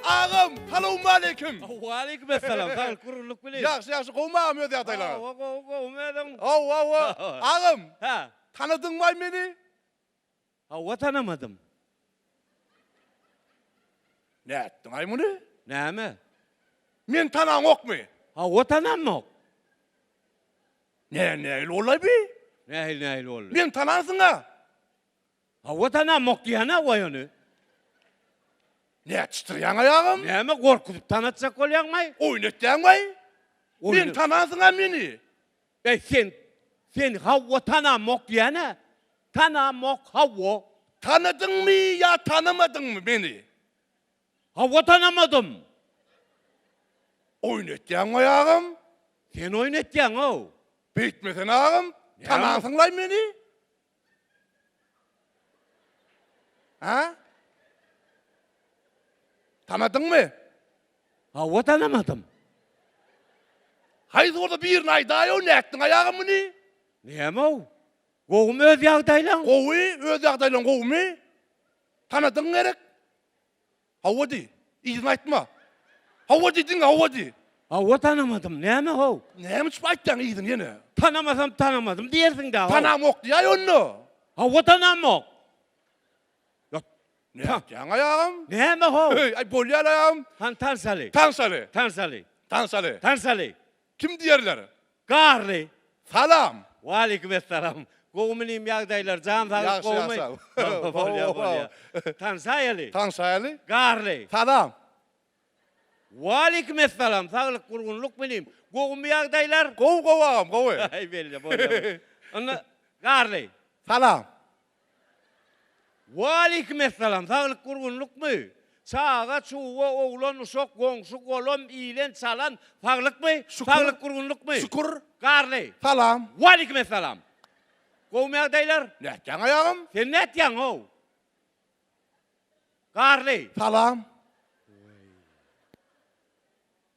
Agam, salowmaleýkim. Waleýkim essalam. Saglyk gurgunlyk bilen. Ýagşy, ýagşy. Gowumy agam öz ýagdaýlaryň? Hawa, gowy, gowumy özüň? Hawa, hawa. Agam. Hä. Tanadyňmaý meni? Hawa, tanamadym. Nätdiňaý muny? Näme? Meni tanaňokmy? Hawa, tanamok. Nä, nähili boldy bi? Nähili, nähili boldy? Meni tanansyň-a. Hawa tanamok diýýän-ä goý ony. Nätişdirýäň-aý agam? Näme gorkuzyp tanatjak bolýaňmaý? Oýun etýäňmaý? Meni tanansyň-a meni. Eý sen, sen hawa tanamok diýýän-ä. Tanamok hawa. Tanadyňmy ýa tanamadyňmy meni? Hawa tanamadym. Oýun etýäňmaý agam? Sen oýun etýäň-ow. Beýtmesene agam, tanansyň-laý meni. Ha? Tanadyňmy? Hawa tanamadym. Haýsy bolsa birini aýdaýow, nätdiň aýagam muny? Näme-ow? Gowumy öz ýagdaýlaň? Gowy, öz ýagdaýlaň gowumy? Tanadyň gerek? Hawa diý. Yzyny aýtma. Hawa diý, diňe hawa diý. Hawa tanamadym. Näme how? Näme üçin aýtýaň yzyny ýene? Tanamasam tanamadym diýersiň-dä how. Tanamok diýäý onda. Hawa tanamok. Nätýäň aýagam? Näme how? Heý, aý bolýar aýagam. Hany tanşaly. Tanşaly. Tanşaly. Tanşaly. Tanşaly. Kim diýerler? Garly. Salam. Waleýkim essalam. Gowumy inim ýagdaýlar jan saglyk gowumy? Ýagşy ýagşy. Bolýa bolýa. Tanşaýaly. Tanşaýaly. Garly. Salam. Waleýkim essalam. Saglyk gurgunlykmy inim? Gowumy ýagdaýlar? Gowy gowy agam gowy. Aý belli bolýa. Onda Garly. Salam. Waleýkim essalam, saglyk gurgunlykmy? Çaga çuga oglan uşak goňşy golam ilen çalan saglykmy? Şükür. Saglyk gurgunlykmy? Şükür. Garly. Salam. Waleýkim essalam. Gowumy ýagdaýlar? Nätýäň aýagym? Sen nätýäň how? Garly. Salam.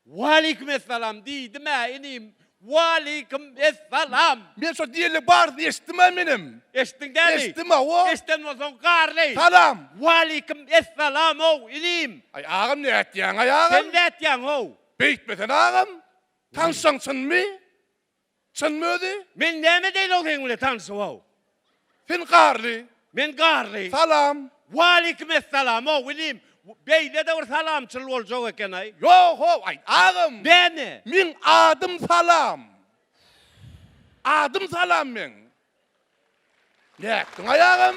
Waleýkim essalam diýdim-ä inim. Waleýkim essalam. Men şo diýenleň barysyny eşitdim-ä menem. Eşitdiň dämi? Eşitdim hawa. Eşiden bolsaň Garly. Salam. Waleýkim essalam-ow inim. Aý agam nätýäň-aý agam? Sen nätýäň-ow? Beýtmesene agam. Tanşaň çynmy? Çynmy özi? Men näme edeýin-ow seň bilen tanşyp-ow? Sen Garly. Men Garly. Salam. Waleýkim essalam-ow inim. Beýle-de bir salamçyl boljak eken-aý. Ýog-how, aý, agam. Näme? Meň adym Salam. Adym Salam meň. Nätdiň-aý agam?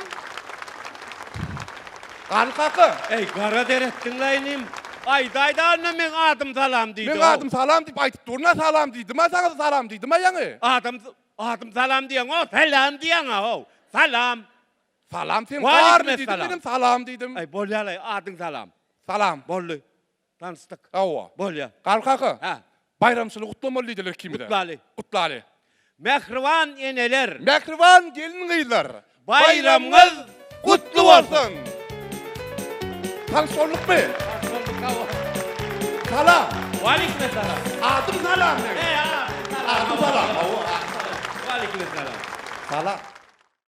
Garly kaka. Eý, gara der etdiň-le inim. Aýdaý-da onda meň adym Salam diýdi-ow. Meň adym Salam diýip aýdyp durun-a Salam diýdim-ä saňa Salam diýdim-ä ýaňy. Adam, adym Salam diýeňok, Salam diýýäň-a-how. Salam. Salam sen Garly diýdim menem Salam diýdim. Aý bolýalaý adyň Salam. Salam. Boldy. Tanyşdyk. Hawa. Bolýa. Garly kaka. Hä. Baýramçylygy gutlamaly diýdiler ikimize. Gutlaly. Gutlaly. Mähriban eneler. Mähriban gelin-gyzlar. Baýramyňyz gutly bolsun. Tanyş boldukmy? Tanyş bolduk hawa. Salam. Waleýkim essalam. Adym Salam meň. Adym Salam. Hawa. Waleýkim essalam. Salam.